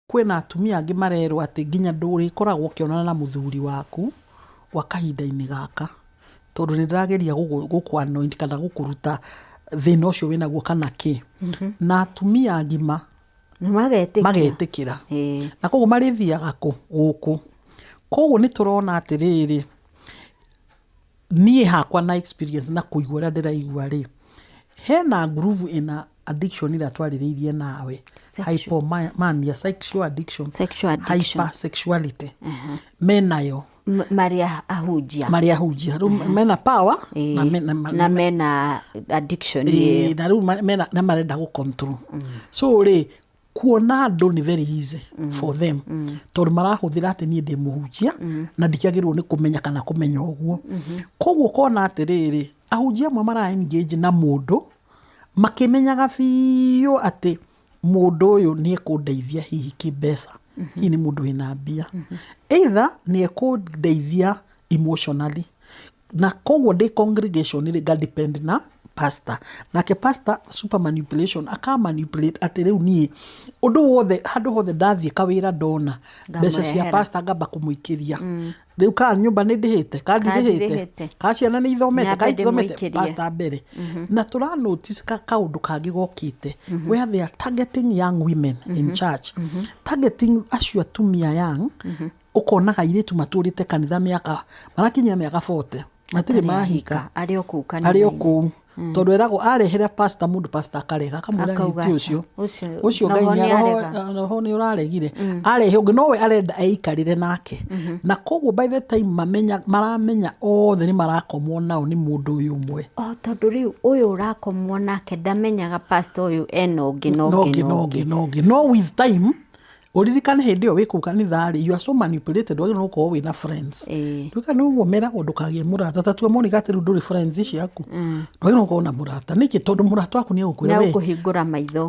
Kwĩna atumia angĩ marerwo atĩ nginya ndũrĩkoragwo ũkĩonana na mũthuri waku gwa kahinda-inĩ gaka, tondũ nĩ ndĩrageria gũkũ anoint kana gũkũruta thĩna ũcio wĩnaguo kana kĩ. Na atumia agima magetĩkia. Magetĩkĩra. Na koguo marĩthiaga kũ? Gũkũ. Koguo nĩ tũrona atĩrĩrĩ, niĩ hakwa na experience na kũigua ũrĩa ndĩraigua rĩ, hena ngurubu ĩna addiction ĩrĩa twarĩrĩirie nawe. Sexual. Hypomania, sexual addiction. Sexual addiction. Hypersexuality menayo. Marĩa ahunjia. Marĩa ahunjia rĩu mena power na na mena addiction ĩyo. Na rĩu mena na marenda gũ control. So rĩ, kuona andũ nĩ very easy for them, tondũ marahũthĩra atĩ niĩ ndĩ mũhunjia na ndikĩagĩrĩirwo nĩ kũmenya kana kũmenya ũguo. Koguo ũkona atĩrĩrĩ, ahunjia amwe mara engage na mũndũ makĩmenyaga biũ atĩ mũndũ ũyũ nĩ ekũndeithia hihi kĩmbeca, hihi nĩ mũndũ wĩna mbia, either nĩ ekũndeithia emotionally. Na koguo ndĩ congregation rĩ, nga depend na pastor, nake pastor super manipulation, aka manipulate atĩ rĩu niĩ ũndũ wothe, handũ hothe ndathiĩ, kawĩra ndona, mbeca cia ngamũrehera. Pastor ngamba kũmũikĩria. Rĩu kana nyũmba nĩ ndĩhĩte, kana kana ndirĩhĩte, ndirĩhĩte. Kana ciana nĩ ithomete, nyambe kana ithomete, ndĩmũikĩrie. Pastor mbere. Na tũra notice ka kaũndũ kangĩ gokĩte where they are targeting young women in church, targeting acio atumia young. Ũkonaga airĩtu matũrĩte kanitha mĩaka, marakinyia mĩaka 40, matirĩ mahika. Arĩ o kũu arĩ o kanitha-inĩ. Kũu, tondũ eragwo arehere pastor mũndũ, pastor akarega, akamwĩra akauga ti aca, ũcio. Ũcio ũcio roho Ngai nĩ arega. Roho nĩ ũraregire, arehe ũngĩ, nowe arenda eikarĩre nake. Na koguo by the time mamenya, maramenya othe nĩ marakomwo nao nĩ mũndũ ũyũ ũmwe. O tondũ rĩu ũyũ ũrakomwo nake ndamenyaga pastor ũyũ ena ũngĩ na no ũngĩ ũngĩ na no ũngĩ. Ũngĩ no ũngĩ. No with time, ũririkane hĩndĩ ĩyo wĩ kũu kanitha rĩ, you are so manipulated, wagĩrĩirwo nĩ gũkorwo wĩna friends. Ririkana ũguo meragwo ndũkagĩe mũrata. Ta tua Monica atĩ rĩu ndũrĩ friends ciaku, ndwagĩrĩirwo gũkorwo na mũrata. Nĩkĩ? Tondũ mũrata waku nĩ egũkwĩra we nĩegũkũhingũra maitho.